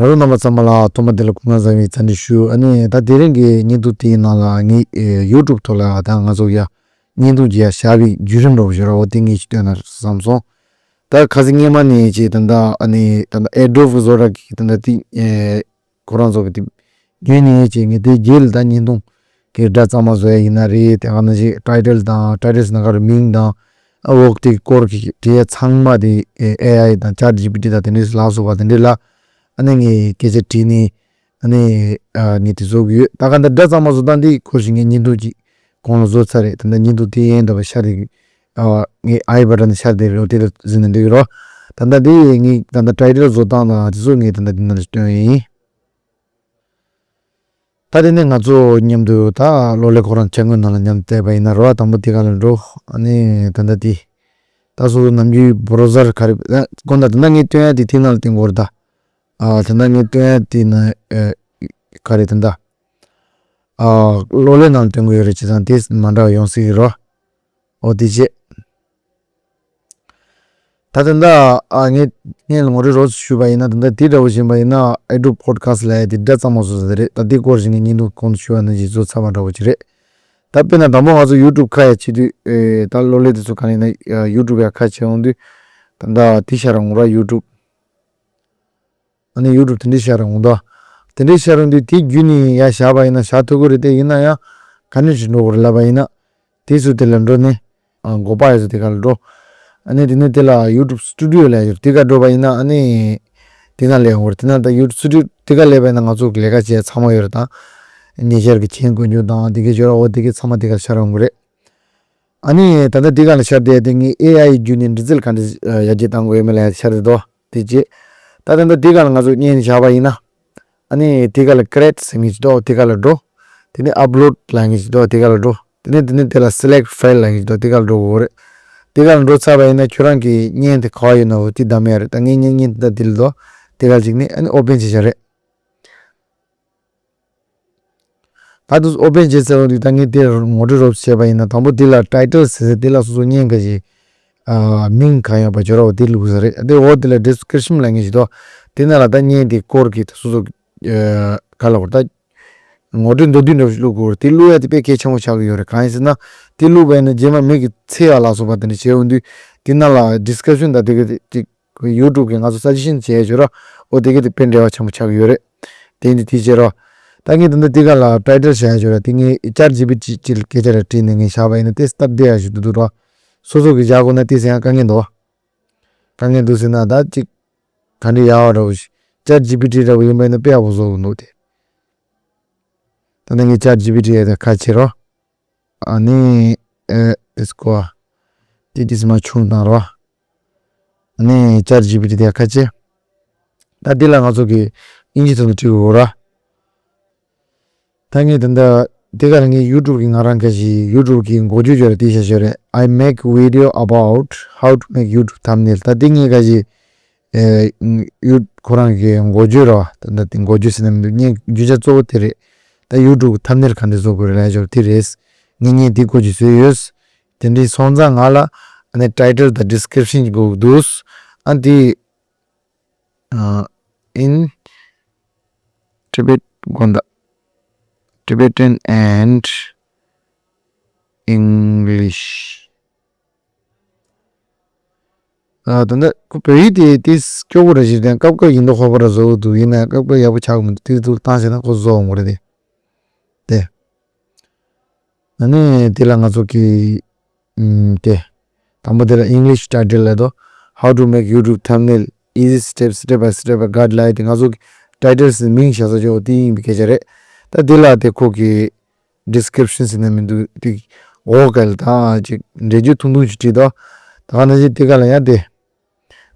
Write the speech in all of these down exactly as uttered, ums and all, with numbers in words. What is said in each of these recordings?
ལ་རོགས་རྣམ་པ་ཚང་མ་ལ་ཐོག་མ་དེ་ལ་སྐུ་ཁམས་བཟང་བའི་འཚམས་འདྲི་ཞུ། ཨ་ནི་ད་དེ་རིང་གི་བརྙན་ཐུང་དེའི་ནང་ལ་ངས་ཨེ་ཡུ་ཊུབ་ཐོག་ལ་ད་ང་ཚོ་ཡ་བརྙན་ཐུང་ཅིག་ཡ་བཞག་པའི་བརྒྱུད་རིམ་འདྲ་བོ་ཞིག་ར་འོ་དེ་ངས་ཅིག་སྟོན་ན་བསམ་སོང་། ད་ཁ་སང་སྔོན་མ་ནས་ཅིག་ད་ལྟ་ཨ་ནི་ད་ལྟ་ཨེ་ཌོབ་བཟོ་གྲྭ་གི་ད་ལྟ་དེ་ཨེ་ཁོ་རང་ཚོ་གི་དེ་བརྒྱུད་ནས་ཅིག་ངས་དེ་རྗེས་ལ་ད་བརྙན་ཐུང་གི་སྒྲ་གཙང་མ་བཟོ་ཡ་ཡིན་ན་རེད། དེ་ག་ནང་བཞིན་ཊའི་ཊལ་དང་ཊའི་ཊལ་ནང་ག་རེ་མིང་དང་ཨ་འོག་དེ་སྐོར་གྱི་དེ་ཚང་མ་དེ་ཨེ་ཨའི་དང་ཅེཊ་ཇི་པི་ཊི་དང་དེ་འདྲས་ལ་སོགས་པ་དེ་འདྲས་ལ་ཨ་ནི་ངས་སྐད་ཆ་དྲིས་ནས་ཨ་ནི་ཨ་ངས་དེ་བཟོ་གི་ཡོད། ད་ག་འདི་སྒྲ་གཙང་མ་བཟོ་སྟངས་འདི་སྐོར་ཞིག་ངས་བརྙན་ཐུང་ཅིག་གོང་ལ་བཟོ་ཚར་རེད། ད་ལྟ་བརྙན་ཐུང་དེ་ཡན་འདྲ་བ་ཤར་རེད། ཨ་ངས་ཨའི་བ་ཊན་ཤར་བསྡད་རེད། དེ་ལ་གཟིགས་ན་འགྲིག་གི་རོ། ད་ལྟ་དེ་ངས་ད་ལྟ་ཊའི་ཊལ་བཟོ་སྟངས་དང་དེ་ཚོ་ངས་ད་ལྟ་འདི་ནང་ལ་སྟོན་ཡིན། ད་དེ་ནས་ང་ཚོ་མཉམ་དུ་ད་གློག་ཀླད་ཁོ་རང་ཅ་དངོས་ནང་ལ་མཉམ་དུ་བལྟས་པ་ཡིན་ན་རོ། དང་པོ་དེ་ག་ལ་འགྲོ། ཨ་ནི་ད་ལྟ་དེ་ད་སོ་སོ་ནམ་རྒྱུན་བྷ་རོ་ཟར་ག་རེ་དགོངས་དག་དེ་འདྲ་ངས་སྟོན་ཡ་དེ་དེ་ནང་ལ་སྟོན་དགོས་རེད་ད། ཨ་དེ་འདྲ་ངས་སྟོན་ཡ་དེ་ན་ཨ་ག་རེ་དེ་འདྲ་ཨ་གློག་ཀླད་ནང་ལ་སྟོན་དགོས་ཡོད་རེད། བྱས་ཙང་དེ་མ་འདྲ་བ་ཡོང་སྲིད་ཀྱི་རོ། འོ་དེ་བྱས། ད་ད་ལྟ་ཨ་ངས་ངས་ངོ་སྤྲོད་རོབ་ཞུས་པ་ཡིན་ན། ད་ལྟ་དེ་འདྲ་བོ་བྱིན་པ་ཡིན་ན་ཨེ་ཌོབ་པོ་ཌི་ཁ་སི་ལབ་ཡ་དེ་སྒྲ་གཙང་མ་བཟོ་ས་དེ་རེད། ད་དེ་སྐོར་ཞིག་ངས་བརྙན་ཐུང་གོང་དུ་ཞུས་པ་ནང་བཞིན་བཟོ་ཚར་བ་འདྲ་བོ་ཅིག་རེད། ད་དཔེར་ན་དང་པོ་ང་ཚོ་ཡུ་ཊུབ་ཁ་ཡ་བྱེད་དུས་ཨེ་ད་གློག་ཀླད་དེ་ཚོ་ག་ནས་ཡིན་ན་ཡུ་ཊུབ་ཡ་ཁ་བྱེད་འོང་དུས་ད་ལྟ་དེ་ཤར་འོང་ར་ཡུ་ཊུབ། ཨ་ནི་ཡུ་ཊུབ་དེ་འདྲའི་ཤར་འོང་དོ། དེ་འདྲའི་ཤར་འོང་དུས་དེ་བརྒྱུད་ནས་ཡར་བཞག་པ་ཡིན་ན་བཞག་ཐུབ་ཀྱི་རེད། དེ་ཡིན་ན་ཡང་ག་འདྲ་ཞིག་འགྲོ་དགོས་རེད་ལབ་པ་ཡིན་ན། དེ་ཚོ་དེ་ལ་འགྲོ་ནས་ཨ་འགོ་པ་ཡོད་ཚོ་དེ་ག་ལ་འགྲོ། ཨ་ནི་དེ་ནས་དེ་ལ་ཡུ་ཊུབ་སི་ཊུ་ཌི་ཡོ་ལབ་ཡོད་རེད། དེ་ག་འགྲོ་བ་ཡིན་ན་ཨ་ནི་དེ་ན་སླེབས་ཡོང་གི་རེད། དེ་ན་ད་ཡུ་ཊུབ་སི་ཊུ་ཌི་ཡོ་དེ་ག་སླེབས་པ་ཡིན་ན་ང་ཚོ་ལས་ཀ་བྱེད་ཚང་མ་ཡོད་རེད། ད་ཉེ་ཆར་གྱི་མཆན་འགོད་རྒྱུ་དང་དེ་ག་ཡོད་རེད། འོ་དེ་ག་ཚང་མ་དེ་ག་ཤར་འོང་གི་རེད། ཨ་ནི་ད་ལྟ་འདི་ག་ལ་ཤར་བསྡད་དེ་ངས་ཨེ་ཨའི་བརྒྱུད་ནས་འདྲི་རྩད་ག་འདྲ་ཡར་རྒྱས་གཏང་དགོས་ཡོད་མེད་ལ་ཡར་ཤར་བསྡད་དོ་དེ་རྗེས། ད་ད་ལྟ་འདི་ག་ལ་ང་ཚོ་བརྙན་བཞག་པ་ཡིན་ན། ཨ་ནི་འདི་ག་ལ་ཀི་རེ་ཊི་ཟེར་མཁན་ཞིག་འདུག་དེ་ག་ལ་འགྲོ། དེ་ནས་ཨབ་ལོཌ་ལབ་མཁན་ཞིག་འདུག་དེ་ག་ལ་འགྲོ། དེ་ནས་དེ་ནས་དེ་ལ་སི་ལེག་ཊི་ཕའིལ་ལབ་མཁན་ཞིག་འདུག་དེ་ག་ལ་འགྲོ་དགོས་རེད། དེ་ག་ལ་འགྲོ་ཚར་བ་ཡིན་ན་ཁྱོད་རང་གི་བརྙན་དེ་ག་བ་ཡོད་ན་འོ་དེ་བདམས་ཡ་རེད། ད་ངས་བརྙན་བརྙན་དེ་ད་དེ་ལ་འདུག་དེ་ག་ལ་གཅིག་ནས་ཨ་ནི་ཨོ་པེན་བྱེད་བྱ་རེད། ད་དུ་ཨོ་པེན་བྱས་ཚར་བ་དུས་ད་ངས་དེར་ངོ་སྤྲོད་རོབ་བྱས་པ་ཡིན་ན། དང་པོ་དེ་ལ་ཊའི་ཊལ་ཟེར་ཟེར་དེ་ལ་སོ་སོ་བརྙན་ག་ཞིག་ཨ་མིང་ག་ཡོད་པ་བྱོས་རོགས་དེ་བླུགས་ས་རེད། དེ་འོག་དེ་ལ་ཌི་སི་ཀི་རིབ་ཤན་ལབ་མཁན་ཞིག་འདུག་དེ་ནང་ལ་ད་བརྙན་དེ་སྐོར་གྱི་ད་སོ་སོ་ཨ་ག་ལ་བར་ད་ངོ་སྤྲོད་མདོར་བསྡུས་འདྲ་བོ་ཞིག་བླུགས་དགོས་རེད། དེ་བླུགས་ཡ་དེ་དཔེ་གལ་ཆེན་པོ་ཆགས་ཀྱི་ཡོད་རེད། གང་ཡིན་ཟེར་ན་དེ་བླུགས་པ་ཡིན་ན་རྗེས་མ་མི་གི་འཚོལ་ཡ་ལ་སོགས་པ་དེ་འདྲ་བྱས་ཡོང་དུས་དེ་ནང་ལ་ཌི་སི་ཀི་རིབ་ཤན་དང་དེ་ག་དེ་ཡུ་ཊུབ་གི་ང་ཚོ་སཱ་ཇེ་ཤན་བྱས་ཡོད་ར། འོ་དེ་ག་དེ་དཔེ་འབྲེལ་བ་ཆེན་པོ་ཆགས་ཀྱི་ཡོད་རེད། དེ་ཡིན་དུས་དེ་བྱས་ར། ད་ངས་ད་ལྟ་དེ་ག་ལ་ཊའི་ཊལ་བྱས་ཡོད་ར། དེ་ངས་ཅེཊ་ཇི་པི་ཊི་ཅིག་ལ་སྐད་ཆ་རེ་དྲིས་ནས་ངས་བཞག་པ་ཡིན་ན་དེ་སྟབས་བདེ་ཡག་ཞིག་འདུག་འདུག་ར། སོ་སོ་གིས་བཞག་དགོས་ན་དེ་ཟེར་ཡང་དཀའ་ངལ་འདུག་དཀའ་ངལ་འདུག་ཟེར་ན་ད་ཅིག་ག་འདྲ་ཡག་པ་འདྲ་བོ་ཞིག་ཅེཊ་ཇི་པི་ཊི་འདྲ་བོ་ཡིན་པ་ཡིན་ན་དཔེ་ཡག་པོ་བཟོ་གི་འདུག་དེ། ད་ལྟ་ངས་ཅེཊ་ཇི་པི་ཊི་ཡ་དེ་ཁ་ཕྱེ་ར། ཨ་ནི་ཨེ་ཨེ་སྐོར་ཏི་ཏི་སི་མ་ཆུང་བཏང་རོགས། ཨ་ནི་ཅེཊ་ཇི་པི་ཊི་དེ་ཁ་ཕྱེ། ད་འདི་ལ་ང་ཚོ་གི་དབྱིན་ཇི་ཐོག་ནས་བྲིས་དགོས་ར། ད་ངས་ད་ལྟ་འདི་ག་ལ་ངས་ཡུ་ཊུབ་གི་ང་རང་ག་ཞིག་ཡུ་ཊུབ་གི་འགོ་བརྗོད་བརྗོད་ར་དེ་བཤད་ཤོད་རེད། I make video about how to make YouTube thumbnail། ད་འདི་ངས་ག་ཞིག་ཨེ་ཡུ་ཁོ་རང་གི་འགོ་བརྗོད་ར། ད་ལྟ་དེ་འགོ་བརྗོད་ཟེར་ན་མི་འདུག་བརྙན་བརྗོད་བྱ་གཙོ་བོ་དེ་རེད། ད་ཡུ་ཊུབ་ཐམ་ནེལ་ག་འདྲ་བཟོ་དགོས་རེད་ལབ་ཡ་ཅིག་དེ་རེད། ངས་བརྙན་དེ་སྐོར་ཅིག་བཟོས་ཡོད། དེ་འདྲའི་སོང་ཙང་ང་ལ་ཨ་ནི་ཊའི་ཊལ་དང་ཌི་སི་ཀི་རིབ་ཤན་དགོས་འདུག་ཨ་དེ་ཨ་in Tibet དགོངས་དག Tibetan and English། ཨ་ད་ལྟ་ཁོ་བོད་ཡིག་དེ་དེ་སྐྱོ་པོ་ར་ཞིག་དང་སྐབས་སྐབས་ཡིན་མདོག་ཁ་པོ་ར་བཟོ་གི་འདུག་ཡིན་ན་སྐབས་སྐབས་ཡག་པོ་ཆགས་གི་མི་འདུག་དེ་ཚོ་བཏང་བྱས་ན་ཁོ་བཟོ་འོང་གི་རེད་དེ། དེ། ཨ་ནི་དེ་ལ་ང་ཚོ་གི་ཨམ་དེ། དང་པོ་དེ་ལ་English title ལབ་དོ། How to make YouTube thumbnail easy step, step by step guide ལབ་དེ་ང་ཚོ་གི་ཊའི་ཊལ་ཟེར་མིང་བཞག་ས་ཅོག་དེ་ཡིན་པའི་སྐད་ཆ་རེད། ད་དེ་ལ་དེ་ཁོ་གི་ཌི་སི་ཀི་རིབ་ཤན་ཟེར་ན་མི་འདུག་དེ་འོག་ག་ལ་ད་ཅིག་འགྲེལ་བརྗོད་ཐུང་ཐུང་ཞིག་བྲིས་དོ། ད་ག་ནང་བཞིན་དེ་ག་ལ་ཡང་དེ།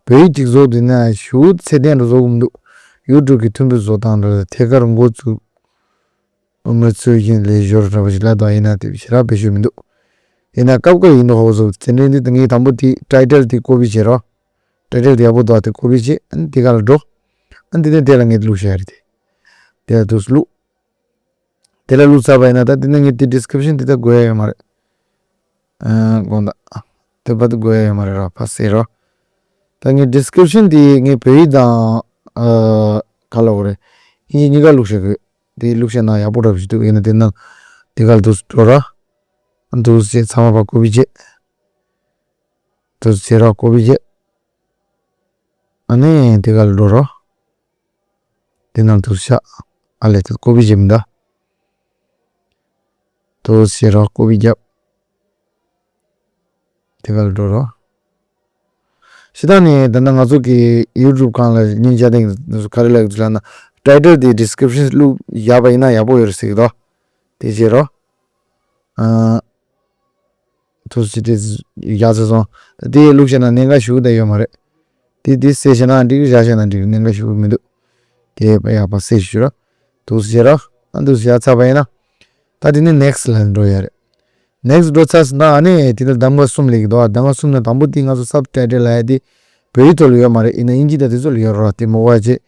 བོད་ཡིག་ཅིག་བཟོ་དུས་ན་ཞུ་ཚད་ལྡན་རུ་བཟོ་གི་མི་འདུག་ཡུ་ཊུབ་གི་ཐུམ་འབུ་བཟོ་སྟངས་འདྲ་ཐད་ཀར་འགོ་བཙུགས། མི་ཚོས་ཡིན་ལས་ཞོར་འདྲ་བ་ཞིག་ལ་དོ་ཡིན་ན་དེ་ཞེ་དྲག་བེད་སྤྱོད་མི་འདུག་ཡིན་ན་སྐབས་སྐབས་ཡིན་མདོག་ཁ་པོ་བཟོ་དེ་འདྲའི་འདི་ངས་དང་པོ་དེ་ཊའི་ཊལ་དེ་ཀོ་པི་བྱེད་རོགས། ཊའི་ཊལ་དེ་ཡག་པོ་འདུག་དེ་ཀོ་པི་བྱེད། ཨ་ནི་དེ་ག་ལ་འགྲོ། ཨ་ནི་དེ་ནས་དེ་ལ་ངས་བླུགས་བཞག་རེད་དེ། དེ་ལ་དུས་སུ་བླུགས། དེ་ལ་བླུགས་ཚར་བ་ཡིན་ན་ད་དེ་ནས་ངས་དེ་ཌི་སི་ཀི་རིབ་ཤན་དེ་ད་དགོས་ཡ་ཡོད་མ་རེད། ཨ་དགོངས་དག་དེ་བར་དུ་དགོས་ཡ་ཡོད་མ་རེད་ར་ཕ་ཟེར་རོ། ད་ངས་ཌི་སི་ཀི་རིབ་ཤན་དེ་ངས་བོད་ཡིག་དང་ཨ་ ག་ལ་འོ་རེད། ཨིན་ཇི་གཉིས་ཀ་བླུགས་བཞག་གི། དེ་བླུགས་བཞག་ན་ཡག་པོ་འདྲ་པོ་ཞིག་འདུག་ཡིན་ན་དེ་ནང་དེ་ག་ལ་འདུག་སེ་འགྲོ་ར། འདུག་སེ་ཚང་མ་ཕར་ཀོ་པི་བྱེད། འདུག་སེ་ར་ཀོ་པི་བྱེད། ཨ་ནི་དེ་ག་ལ་འགྲོ་ར། དེ་ནང་འདུག་སེ་བཞག་ཨ་ལས་དེ་ཀོ་པི་བྱེད་མི་འདའ། འདུག་སེ་ར་ཀོ་པི་བརྒྱབ། དེ་ག་ལ་འགྲོ་ར། ཞེ་དྲག་ནས་ད་ལྟ་ང་ཚོ་གི་ཡུ་ཊུབ་སྒང་ལ་ཉིན་ཆ་དེང་ག་རེ་ལབ་ཀྱི་འདུག་ལབ་ན། ཊའི་ཊལ་དེ་ཌི་སི་ཀི་རིབ་ཤན་བླུགས་བཞག་པ་ཡིན་ན་ཡག་པོ་ཡོད་རེད་ཟེར་གྱི་འདུག་དེ་བྱེད་རོགས། ཨ། ཐུགས་རྗེ་ཆེ། ཡག་ཚ་སོང་། དེ་བླུགས་བྱས་ན་གནད་འགག་ཞུ་གི་ད་ཡོད་མ་རེད། དེ་དེ་སེ་བྱས་ན་འགྲིག་གི་བཞག་བྱས་ན་འགྲིག་གི་གནད་འགག་ཞུ་གི་མི་འདུག་དེ་ཡག་པ་སེ་ཞུ་རོགས། ཐུགས་རྗེ་ཆེ་རོགས། ཨ་འདུག་སེ་བཞག་ཚར་བ་ཡིན་ན། ད་དེ་ནས་ནེག་སི་ཊི་ལ་འགྲོ་ཡ་རེད། ནེག་སི་ཊི་འགྲོ་ཚར་སོང་ན་ཨ་ནི་དེ་ལ་གདམ་ག་གསུམ་སླེབས་ཀྱི་འདུག་གདམ་ག་གསུམ་ནང་དང་པོ་དེ་ང་ཚོ་སབ་ཊའི་ཊལ་ལབ་ཡ་དེ་བོད་ཡིག་ཐོག་ལ་ཡོད་མ་རེད། ཡིན་ན་དབྱིན་ཇི་དང་དེ་ཚོ་ལ་ཡོད་རེད་བ། དེ་མ་གོ་བ་བྱེད།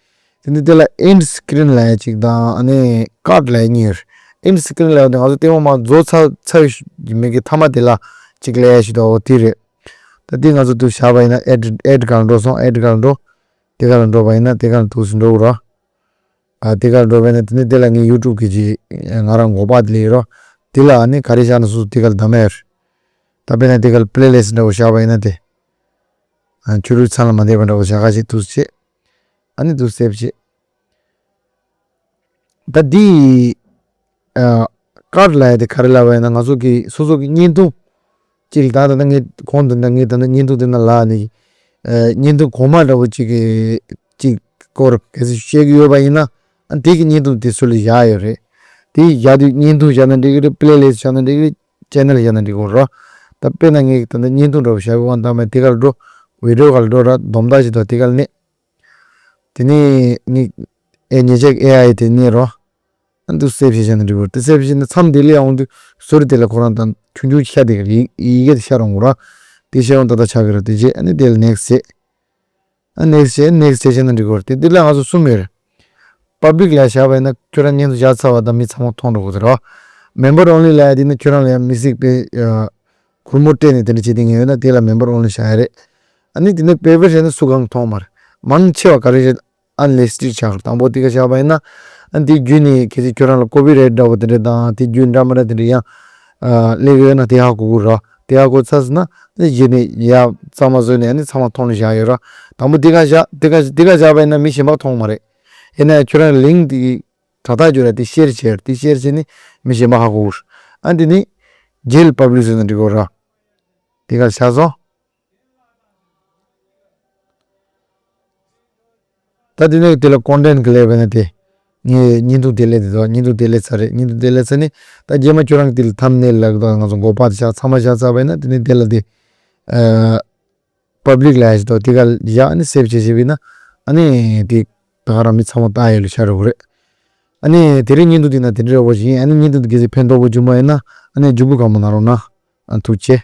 དེ་ནས་དེ་ལ་ཨེན་ཌི་སི་ཀི་རིན་ལབ་ཡ་གཅིག་དང་ཨ་ནི་ཀཱཌ་ལབ་ཡ་གཉིས་ཡོད་རེད། ཨེན་ཌི་སི་ཀི་རིན་ལབ་ཡ་དེ་ང་ཚོ་ལྟད་མོ་མར་རྫོགས་ཚར་ཚར་བའི་མི་གི་མཐའ་མ་དེ་ལ་གཅིག་ལབ་ཡ་ཞིག་འདུག་འོ་དེ་རེད། ད་དེ་ང་ཚོ་དུ་བཞག་པ་ཡིན་ན་ཨེཌ་ཨེཌ་སྒང་འགྲོ་སོང་། ཨེཌ་སྒང་འགྲོ། དེ་སྒང་འགྲོ་བ་ཡིན་ན་དེ་སྒང་དུ་འགྲོ་དགོས་རེད། ཨ་དེ་གར་འགྲོ་བས་ན་དེ་ནས་དེ་ལ་ངའི་ཡུ་ཊུབ་གི་ཅིག་ང་རང་འགོ་པ་དེ་ལ་ཡོད་རོགས། དེ་ལ་ཨ་ནི་ག་རེ་བཞག་ན་སོ་སོ་དེ་གར་བདམས་ཡོད་རེད། ད་དཔེར་ན་དེ་གར་པི་ལེ་ལིསི་འདྲ་བོ་བཞག་པ་ཡིན་ན་དེ། ཨ་ཆུ་རུད་ཚང་ལ་མ་བསྡད་པ་འདྲ་བོ་བཞག་ག་ཞིག་འདུག་སེ་བྱེད། ཨ་ནི་འདུག་སེ་བྱེད། ད་འདི། ཨ་ཀཱཌ་ལབ་ཡ་དེ་ག་རེ་ལབ་པ་ཡིན་ན་ང་ཚོ་གི་སོ་སོ་གི་བརྙན་ཐུང་། ཅིག་ད་ད་ལྟ་ངས་གོང་དུ་འདྲ་ངས་ད་ལྟ་བརྙན་ཐུང་དེ་ནང་ལ་ནི། ཨ་བརྙན་ཐུང་གོང་མ་འདྲ་བོ་ཅིག་གི་ཅིག་སྐོར་གལ་སྲིད་བཤད་ཀྱི་ཡོད་པ་ཡིན་ན། ཨ་དེ་གི་བརྙན་ཐུང་དེ་ཚུར་ལ་བཞག་ཡོད་རེད། དེ་བཞག་དུས་བརྙན་ཐུང་བཞག་ན་འགྲིག་གི་རེད། པི་ལེ་ལིསི་བཞག་ན་འགྲིག་གི་རེད། ཅེ་ནལ་བཞག་ན་འགྲིག་གི་རེད། ད་དཔེར་ན་ངས་ད་ལྟ་བརྙན་ཐུང་འདྲ་བོ་བཞག་པའི་དབང་དང་མ་དེ་གར་འགྲོ། བི་ཌི་ཡོ་གར་འགྲོ་ར་སྡོམ་རྟགས་ཅིག་དང་དེ་གར་གནོན། དེ་ནས་ངས་ཨེ་ཉེ་ཆར་ཨེ་ཨའི་དེ་གནོན་རོགས། ཨ་འདུག་སེ་བྱས་བྱས་ན་འགྲིག་གི་རེད། དེ་སེ་བྱས་ན་མཚམས་དེ་ལ་ཡང་འོང་དུས་ཟུར་དེ་ལ་ཁོ་རང་དང་ཆུང་ཆུང་ཤ་དེ་ག་ཡི་ཡི་གེ་དེ་ཤར་འོང་གི་རེད། དེ་ཤར་འོང་ད་ལྟ་ཆགས་ཀྱི་རེད། དེ་རྗེས་ཨ་ནི་དེ་ལ་ནེག་སི་བྱས། ཨ་ནེག་སི་བྱས་ནེག་སི་བྱས་བྱས་ན་འགྲིག་གི་རེད། དེ་དེ་ལ་ང་ཚོ་གསུམ་ཡོད་རེད། པབ་ལིག་ལ་བཞག་པ་ཡིན་ན་ཁྱོད་རང་བརྙན་ཐུང་བཞག་ཚར་བ་དང་མི་ཚང་མ་མཐོང་འགྲོ་གི་རེད། མེམ་བར་ཨོན་ལི་ལབ་ཡ་དེ་ནི་ཁྱོད་རང་ལ་ཡང་མི་སྲིད་པའི་ཨ་སྒོར་མོ་སྤྲད་ནས་དེ་འདྲ་བྱེད་དེ་ངས་ཡོད་ན་དེ་ལ་མེམ་བར་ཨོན་ལི་བཞག་ཡ་རེད། ཨ་ནི་དེ་ནི་པེ་པར་བྱས་ན་སུ་གང་མཐོང་མ་རེད། མང་ཆེ་བ་ག་རེ་རེད། ཨན་ལིས་ཊེཌ་ཆགས་རེད། དང་པོ་དེ་ག་བཞག་པ་ཡིན་ན། ཨ་དེ་བརྒྱུད་ནས་གལ་སྲིད་ཁྱོད་རང་ལ་ཀོ་པི་རའེ་ཊི་འདྲ་བོ་དེ་འདྲ་དང་དེ་བརྒྱུད་འདྲ་མི་འདྲ་དེ་འདྲ་ཡང་ཨ་སླེབས་ཡོད་ན་དེ་ཧ་གོ་གི་རེད། དེ་ཧ་གོ་ཚར་སོང་ན་དེ་གཞི་ནས་ཡ་གཙང་མ་བཟོས་ནས་ཨ་ནི་ཚང་མ་མཐོང་ནས་བཞག་ཡོད་རེད། དང་པོ་དེ་ག་བཞག་དེ་ག་དེ་ག་བཞག་པ་ཡིན་ན་མི་གཞན་པ་མཐོང་མ་རེད། ཡིན་ན་ཡང་ཁྱོད་རང་ལིངྐ་དེ་དྲ་ཐག་བརྗོད་ར་དེ་ཤེར་བྱས་ར་དེ་ཤེར་བྱས་ནས་མི་གཞན་པ་ཧ་གོ་གི་རེད། ཨ་དེ་ནི་རྗེས་ལ་པབ་ལིག་བཟོས་ན་འགྲིག་གི་རེད། དེ་ག་བཞག་སོང་། ད་དེ་ནས་དེ་ལ་ཀོན་ཊེན་གི་ལས་བས་ན་དེ། ངས་བརྙན་ཐུང་དེ་ལས་དེ་དང་བརྙན་ཐུང་དེ་ལས་ཚར་རེད། བརྙན་ཐུང་དེ་ལས་ཚར་ནས་ད་རྗེས་མ་ཁྱོད་རང་གི་དེ་ལ་ཐམ་ནེལ་ལ་དང་ང་ཚོ་འགོ་པ་དེ་བཞག་ཚང་མ་བཞག་ཚར་བས་ན་དེ་ནས་དེ་ལ་དེ། ཨ་པབ་ལིག་ལ་ཡ་ཞིག་དང་དེ་ག་བཞག་ཨ་ནི་སེབ་བྱས་བྱས་པས་ན་ཨ་ནི་དེ་ད་ག་རང་མི་ཚང་མ་ལྟ་ཡ་ལ་ཤར་འགྲོ་གི་རེད། ཨ་ནི་དེ་རིང་བརྙན་ཐུང་དེ་ན་དེ་འདྲ་བོ་ཞིག་ཡིན། ཨ་ནི་བརྙན་ཐུང་དེ་གལ་སྲིད་ཕན་ཐོགས་པོ་བྱུང་བ་ཡིན་ན་ཨ་ནི་མཇུག་གུ་གང་མོ་གནང་རོགས་གནང་། ཨ་ཐུགས་རྗེ་ཆེ།